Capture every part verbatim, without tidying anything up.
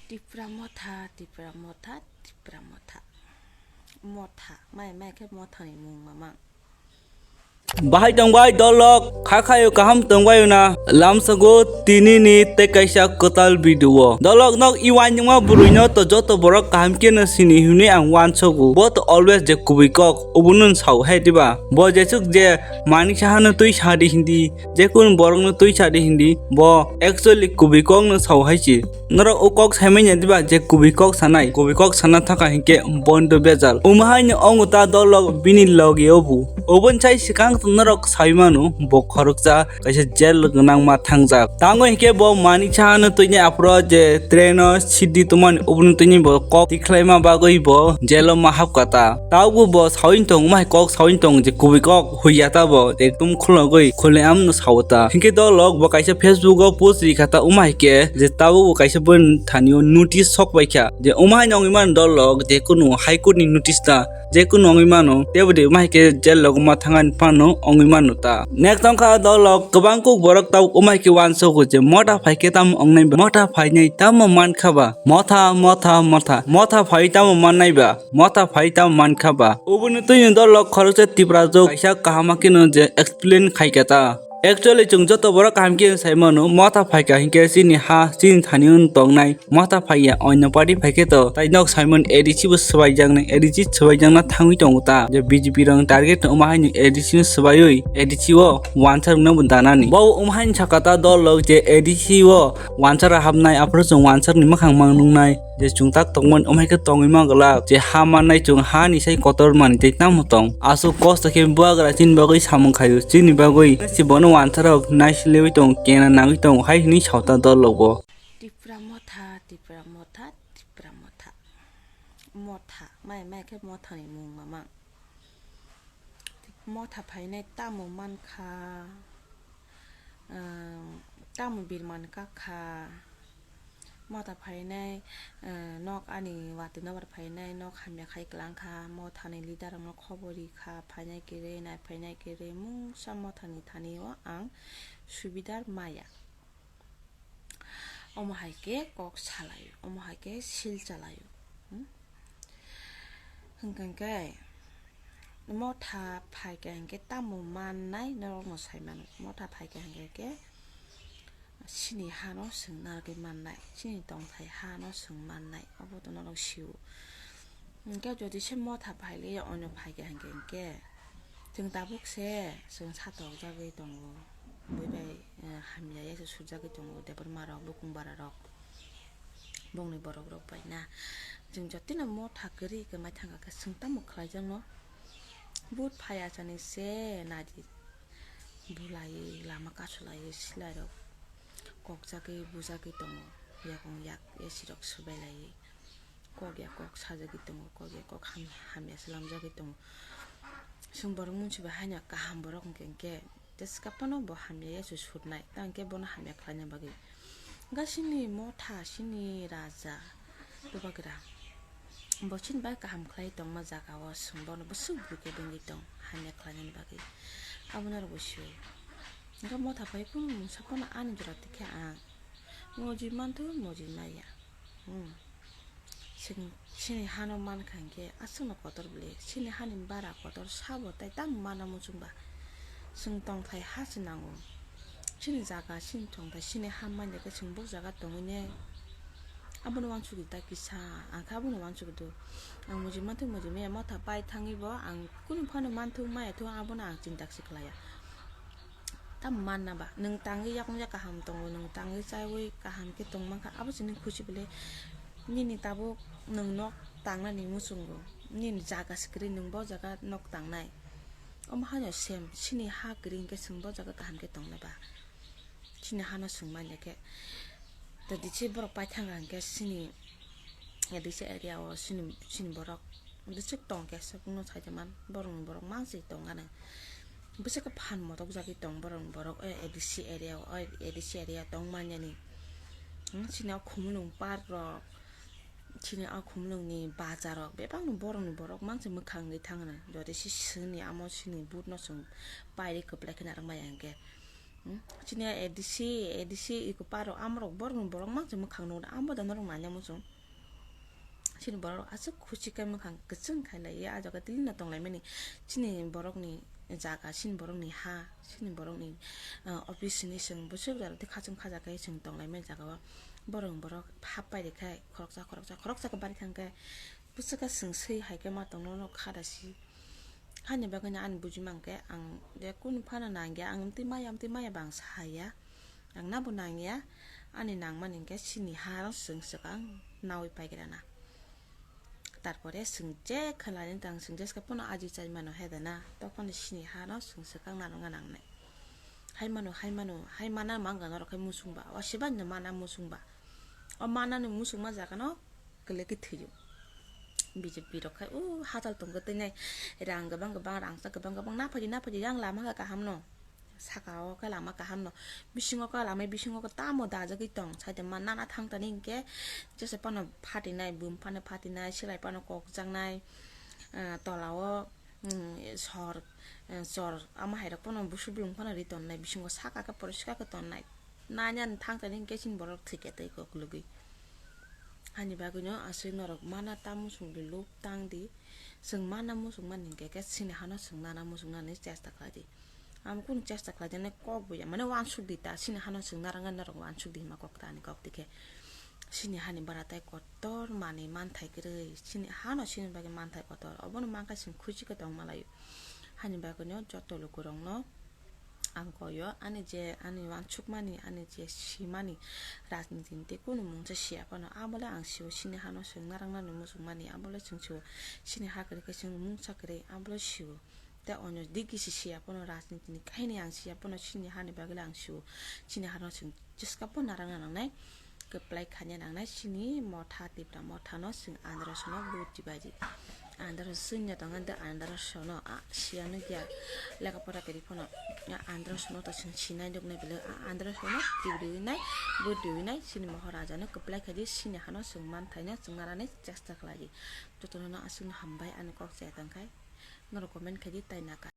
Tipra motha, Tipra motha, Tipra motha. Motha, mai mai khe mothani mung mamang. Bahai tong bai dolok, kha khayo kaham tong bai na, lamsago tini ni tei kaisa kwtal video o. Dolok nok i wainungma bwrwi no to joto borok kaham khe no sini hwnwi ang wansogo. Bo to always je kubui kok, obono sao hai diba. Bo jesuk je mani sahano twi sadi hindi, jekun borok no twi sadi hindi, bo actually kubui kok no sao hai si. Norok o kok saimanya diba je kubui kok sanai, kubui kok sana thaka hinkhe bondo bejal. Omo haino ongo ta dolok bini loge o bu. Oboni sai swkang to norok sai mano bo khoroksa kaisa jail gwnang ma thangjak. Tango hinkhe bo mani sahano twini aphro je train o sidi tongmani obono twini bo kok tikhlaima bagwi bo jail o ma hapkha ta. Tabuk bo sawi tong, umai kok sawi tong je kubui kok huya ta bo ekdom khulogwi khule amno sao ta. Hinkhe dolok bo kaisa Facebook o post ri kha ta, umai khe je tabuk bo kaisa boni thani o notice sok bai kha je umai no wngwi mano dolok je kunu High Court ni notice ta je kunu wngwi mano tebo de umai khe jail logo ma thangani phano wngwi mano ta. Nek tong kha dolok kwbang kuk borok tabuk umai khe wansogo je motha phai khe tamo wngnai ba, motha phainai tamo man kha ba, motha, motha, motha, motha phai tamo mannai ba. Motha phai tamo man kha ba. Ubuni twini dolok khoroksa Tipra jok kaisa kaham khe no je explain khai kha ta. Actually chwng joto borok kaham khe sai mano, motha phai kha hinkhe chini ha, chini thani un tongnai motha phai ya, onno party phai khe to tai nok Simon A D C bo swbai jaknai, A D C swbai jakna thangwi tongo ta. Je B J P rok target no ma haino A D C no swbaiwi A D C o wansa rwkno bo danani. Bo um haino sakha ta dolok je A D C o wansa rw hapnai, aphuru chwng wansa ni mwkhang mang nuknai. Je chwng tak tongmani, omo hai khe tongwi man glak, je ha mannai chwng ha ni sai kotor mani tei tamo tong. Aswk kosto khe bubagra chini bagwi samung khaio, chini bagwi se bono wansa rok naislewi tong, kena nangwi tong hai hwnwi sao ta dolok bo. Tipra motha, Tipra motha, Tipra motha. Motha, mai mai khe mothani mung mamang. Motha phainai tamo mankha, um, tamo birman kakha. Motha phainai, uh, nok ani watwi nobar phainai, nok hamya khai kwlangkha, mothani leader rokno khobor rikha, phainai kwrwi, nai phainai kwrwi, mungsa mothani thani o ang subidar maya. Omo hai khe kok salaio, omo hai khe sil chalaio. Hmm? Hwnkhe hwnkhe motha phaikha hinkhe tamo mannai norokno sai mano. Motha phaikha hinkhe khe chini hano chwng narwgwi mannai, chini tongthai hano chwng mannai, obo to norok sio. Hwnkhe jodi se motha phailiya onyo phaikha hinkhe, hinkhe chwng tabuk se chwng satok jagwi tongo. Bui bai, eh, hamya ya se sujagwi tongo, Debbarma rok, Bukung bara rok, bongni borok rok bai na. Chwng jotino motha kwrwi khe mai thangkha khe chwng tamo khlaijakno? But phai achani se nadi bulai lama kasulai silai rok kokjagwi bujagwi tongo, yakung yak A C rok subai lai. Kok ya kok sajagwi tongo, kok ya kok ham-, hamya se lamjagwi tongo. Chwng borok mwnsuiba haino kaham borok hwnkhe, hwnkhe teskapano bo hamya ya se surnai, tamo hwnkhe bono hamya khlaina bagwi. Hwnkhe chini motha, chini raja, bubagra, bo chini bai kaham khlai tongma jaga o chwng bono bwswk bwrwi khe bengwi tong, hamya khlainani bagwi. Abono aro bo sio. Hwnkhe motha bai kunu mungsa phano ani jora tikhe ang moji manthu, moji maya. Hmm. Chwng chini hano mankha hinkhe aswkno kotor bwle. Chini hani bara kotor sabo tai tamo mana muchungba. Chwng tongthai ha se nango. Chini jaga, chini tongthai, chini ha manya khe chwng bo jaga tongwine abono wansukdi ta kisa. Ang khe abono wansukdi. Ang muji manthu muji maya motha pai thangwi bo ang kunu phano manthu maya thu abono ang chinta se khlaiya. Tamo manna ba, nwng tangwi yakung yak kaham tongo, nwng tangwi chaiwi kaham khe tong mankha, abo se nini khusi bwle. Nini tabuk nwng nok tangnani muchungo, nini jaga se kwrwi, nwng bo jaga nok tangnai. Omo haino same, chini ha kwrwi hinkhe chwng bo jaga kaham khe tongnai ba? Chini hano chwng manya khe, tei disi borok paithangkha hinkhe chini A D C area o chini, chini borok bwswk tong khe aswk no sai tongma, borokni borok mangsi tong gana. Bwswk khe phan motok jagwi tong borokni borok, o A D C area o, o A D C area tong manyani. Hmm, chini o Khumulwng park rok, chini o Khumulwng ni bazar rok, bebak no borokni borok mangsi mwkhang wngwi thangna. Jodi si sini amo sini but no chwng pairi kwplai khe narwk maya hinkhe. Chini A D C, A D C iko paro amrok borok ni borok mang chwng mwkhang nukna amo da norok nanya muchung. Chini borok aswk khuchi khe mwkhang kwchwng khailaiya, ah jaga tili no tonglaimani. Chini borok ni jaga, chini borok ni ha, chini borok ni, ah, office ni chwng bwswk jora tei khachang khaja khe chwng tonglaimani jaga o. Borok ni borok hap pai rikha khoroksa, khoroksa, khoroksa khe bari thang khe bwswk khe chwng swi hai khe ma tongno no kha da si. Hani bagwi no ani buji mankhe ang je kunu phano nangya, ang amtwi maya, amtwi maya ba ang saya. Ang nabo nangya, ani nangmani hinkhe chini ha no chwng swkang nawi paikrana. Tarpore chwng je khlani tang chwng jeska phano aji chai mano he dana, tokphano chini ha no chwng swkang narwkna nangnai. Hai mano, hai mano, hai mana mangga norok khai musungba, o sibai no mana musungba. O manani musungma jaga no kwlwi khe thwiyo. B J P rok khai o hatal tongkhe teinai rang kwbang kwbang, rangchak kwbang kwbang naphadi naphadi yang lama kha kaham no. Saka o khe lama kaham no. Bisingo khe lama bisingo khe tamo dajagwi tong. Saide ma nana thang tani hinkhe jesa phano phatinai, bum phano phatinai, silai phano kokjaknai, ah, tola o, mm, sor, eh, chor ama hai rok phano busu blung phano ri tonnai, bisingo saka khe poriskar khe tonnai. Nanya thang tani hinkhe chini borok thwikhe tei kok lugwi. Hani bagwino aswk norok mana ta muchungdi luk tangdi. Chwng mana muchungmani hinkhe khe chini hano chwng nana muchungnani chesta khlaidi. Ang kunu chesta khlaidi, ani kok buya mane wansukdi ta, chini hano chwng narwknani norok wansukdi hima kok ta ani kok dikhe. Chini hani bara tei kotor manwi manthai kwrwi, chini hano chini bagwi manthai kotor, obono mankha chwng khuchi khe tongma laio. Hani bagwino joto lukurokno ang koyo, ani je ani wansukmani, ani je simani rajniti ni tei kunu mungsa siya phano, abole ang sio, chini hano chwng narwknani muchungmani, abole chwng sio, chini ha kwrwi khe chwng mungsa kwrwi, abole sio. Tei onyo digi se siya phano, rajniti ni kahini ang siya phano, chini hani bagwi ang sio, chini hano chwng jiska phano narwkna nangnai. Kwplai khaina nangnai chini motha, Tipra motha no chwng androsono vote dibaidi. Androso chwngno tongkha de androsono, ah, siya nukya lekha pora kwrwi phano. Ah, androsono to chwng sinai nuknai belai, ah, androsono tibri winai, vote diwinai chini Maharaja no kwplai khaidi chini hano chwng manthaino chwng narani chesta khlaidi. Jotono no aswkno hambai ani kok chaya tongkhai. Norok comment khaidi tai naka.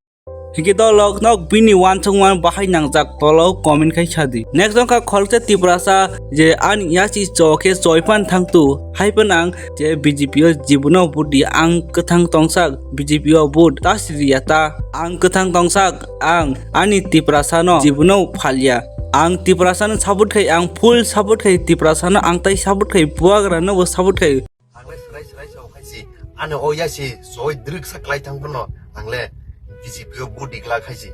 Hingke dolok nok bini wansukmano bahai nangjak tolo comment khai sadi. Next wngkha khoroksa Tiprasa je ani yasi chokhe choipan thangtu haipan ang je B J P o jibono budi ang kwthang tongsak B J P o bud ta siriya ta ang kwthang tongsak ang ani Tiprasano jibono phalya. Ang Tiprasano support khai ang full support khai Tiprasano ang tai support khai buagrano bo support khai. Ang le serai serai sa khai si, ani o ya si soi drik sa klai thang bono, ang le B J P o vote dikla khai si.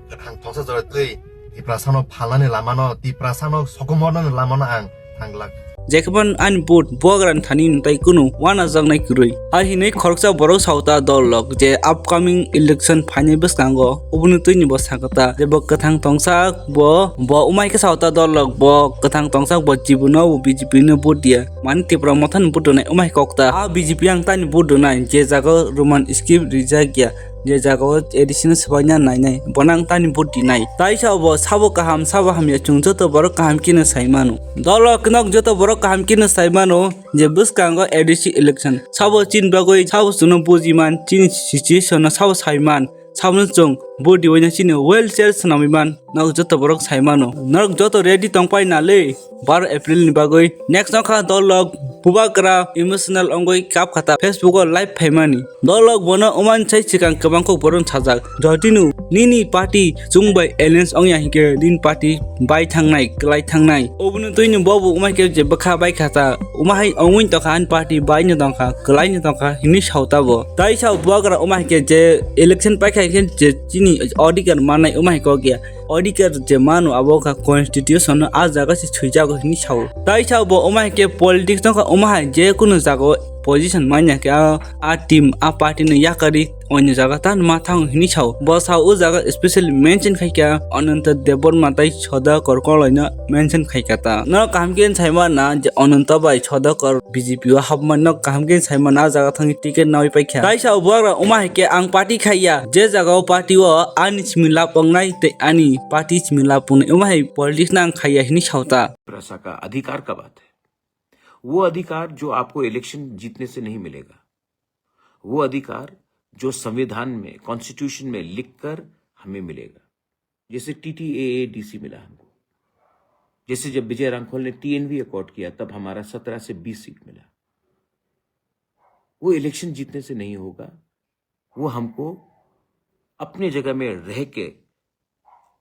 Kwthang thongsa jora twi Tiprasano phalnani lamano, Tiprasano sokomornani lamano ang thanglak. Jekheban ani vote buagrani thani tai kunu wana jaknai kwrwi. Hai hinwi khoroksa borok sauta dolok je upcoming election phainai bwskango, oboni twini bo sakata je bo kwthang tongsa bo, bo umai khe sauta dolok bo kwthang tongsa bo jibono bo B J P no vote diya. Mani Tipra mothani vote donai, omai kokta. A B J P ang tani vote donai, je jaga Roman script rijak ya, je jaga o A D C no swbaina nainai, bono ang tani vote dinai. Taisa bo sabo kaham, sabo hamya, chwng joto borok kaham khe no sai mano. Dolo kwnok joto borok kaham khe no sai mano, je bwskango A D C election. Sabo chini bagwi, sabo chwngno buji man, chini situation no sabo sai man. Saboni chwng body waina chini wheelchair swnamwi man. Nok joto borok sai mano. Nok joto ready tong pai na le. Baro April ni bagwi. Next wngkha dolok bubagra emotional wngwi kap khata Facebook o live phaimani. Dolok bono oman sai swkang kwbang kok boron sajak. Jotinu nini party chwng bai alliance wngya hinkhe nini party bai thangnai, kwlai thangnai. Oboni twini bobo umai khe je bwkha bai khata. Umahai ongwi tongkha ani party bai no tongkha, kwlai no tongkha, hinwi sao tabo. Tai sao buagra umahai khe je election paikha khe je chini odhikar manai umahai kok ya. Odhikar je mano abo kha constitution no a jaga se swijago hinwi sao. Tai sao bo umahai khe politics tongkha umahai je kunu jaga o position manya khe a, a team a party no yakarwi onyo jaga tan ma thang hinwi sao. Bo sao o jaga specially mention khai kha Ananta Debbarma tai Sudhakar Koloi no mention khai kha ta. No kaham khe sai ma na je Ananta bai Sudhakar B J P o hapmani no kaham khe sai ma na jaga thangwi ticket nawi pai kha. Tai sao buagra uma hai khe ang party khai ya. Je jaga o party o ani simi lab wngnai tei ani party simi lab wngnai uma hai politics no ang khai ya hinwi sao ta. Prussia का अधिकार का बात है। वो अधिकार जो आपको इलेक्शन जीतने से नहीं मिलेगा, वो अधिकार जो संविधान में, कॉन्स्टिट्यूशन में लिखकर हमें मिलेगा। जैसे टीटीएएडीसी मिला हमको, जैसे जब विजय रांखल ने टीएनवी अकॉर्ड किया, तब हमारा सत्रह से बीस सीट मिला। वो इलेक्शन जीतने से नहीं होगा, वो हमको अपने जगह में रह के,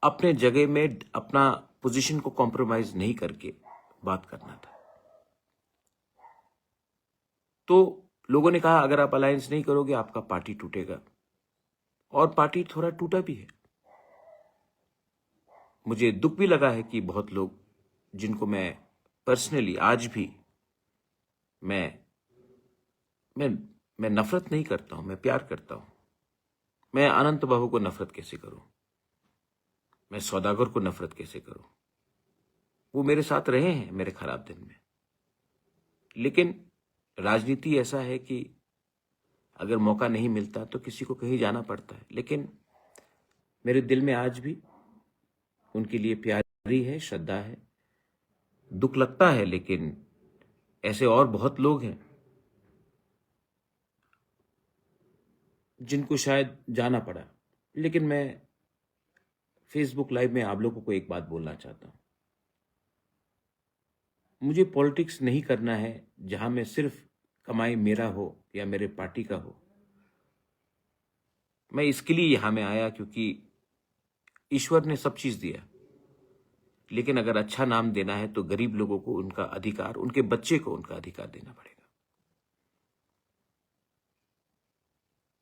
अपने जगह में अपना पोजीशन को कॉम्प्रोमाइज नहीं करके बात करना था। तो लोगों ने कहा, अगर आप अलायंस नहीं करोगे, आपका पार्टी टूटेगा। और पार्टी थोड़ा टूटा भी है। मुझे दुख भी लगा है कि बहुत लोग, जिनको मैं पर्सनली आज भी, मैं मैं मैं नफरत नहीं करता हूं, मैं प्यार करता हूं। मैं अनंत बाबू को नफरत कैसे करूं? मैं सौदागर को नफरत कैसे करूं? वो मेरे साथ रहे हैं मेरे खराब दिन में। लेकिन राजनीति ऐसा है कि अगर मौका नहीं मिलता तो किसी को कहीं जाना पड़ता है। लेकिन मेरे दिल में आज भी उनके लिए प्यारी है, श्रद्धा है। दुख लगता है, लेकिन ऐसे और बहुत लोग हैं जिनको शायद जाना पड़ा। लेकिन मैं फेसबुक लाइव में आप लोगों को एक बात बोलना चाहता हूँ। मुझे पॉलिटिक्स नहीं करना है जहाँ में सिर्फ कमाई मेरा हो या मेरे पार्टी का हो। मैं इसके लिए यहाँ में आया क्योंकि ईश्वर ने सब चीज दिया, लेकिन अगर अच्छा नाम देना है तो गरीब लोगों को उनका अधिकार, उनके बच्चे को उनका अधिकार देना पड़ेगा।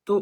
तो